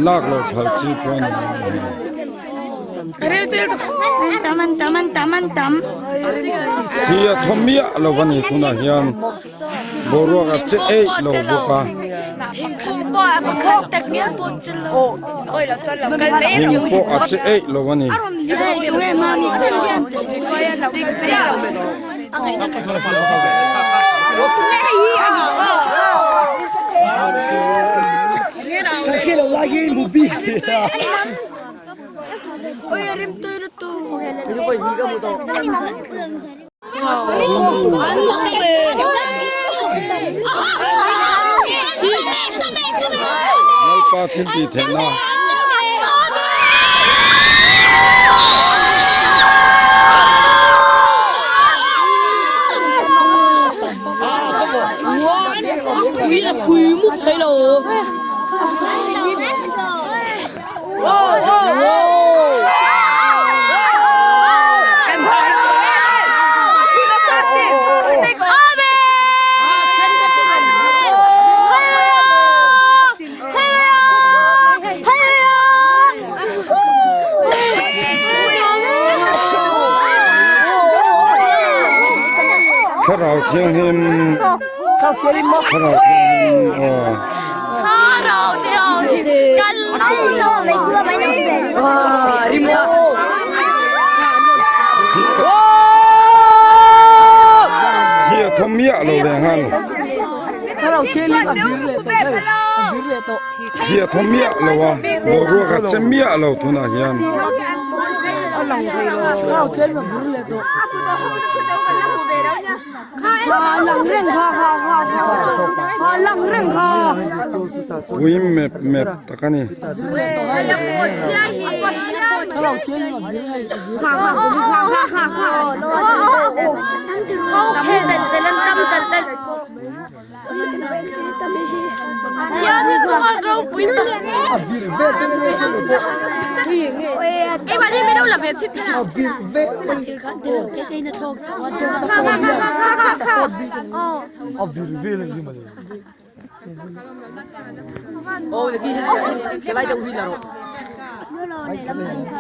Lak loh phal chi pawh a ni lo a ni. Thli a thaw miah lo a ni tunah hian boruak a che eih lo bawk a. Thing pawh a che eih lo a ni. Lalpa thil tih theihna. Thlarau Thianghlim Thlarau Thianghlim aw. Thi a thawm miah lo leh nghal. Thi a thawm miah lo a, boruak a che miah lo tunah hian. Pui mep mep tak a ni.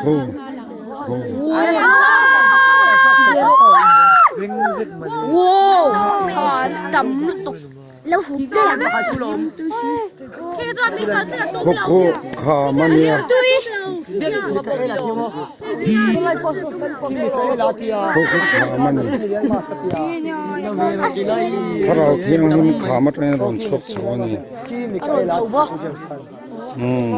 Khu khu. Khaw khaw kham a nia. Khaw khaw kham a ni. Thlarau Thianghlim kham atangin rawn chhuak chho a ni. Umm.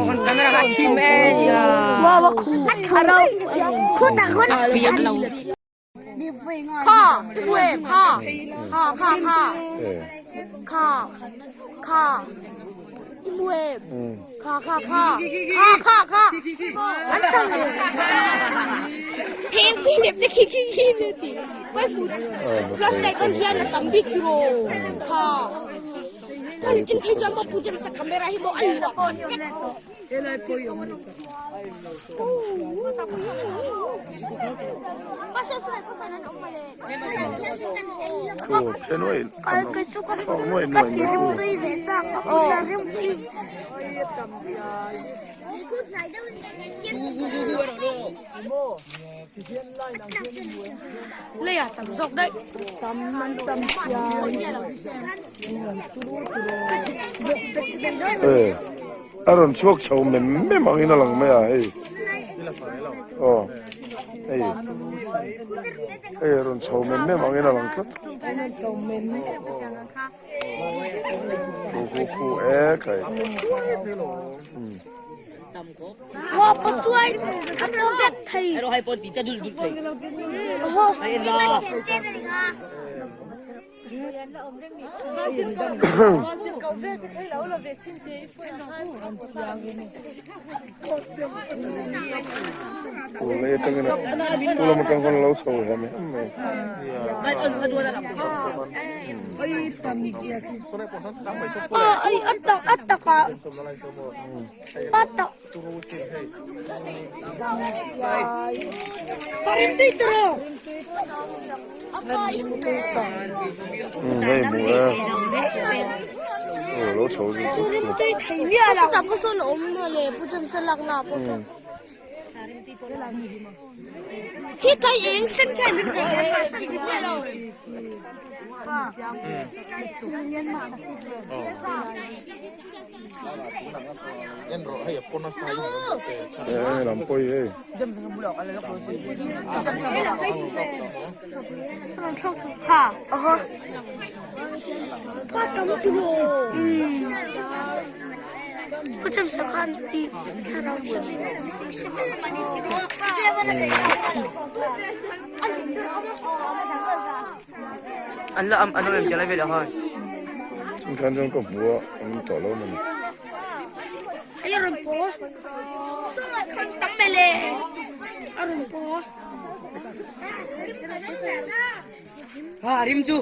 A rawn chhuak chho mem mem angin a lang mai a hei aw hei hei a rawn chho mem mem angin a lang tlat khu khu khu e kai umm. Pu lei atangin a pu lam atang khawn a lo chho hem hem mai. Hei hmu e aw lo chho zut zut mai. Hei lam pawh hi hei. An la am an awm em tia lai velah khan. Chung khan chuan ka hmu a an awm tawh lo mawni. Ha rim chu.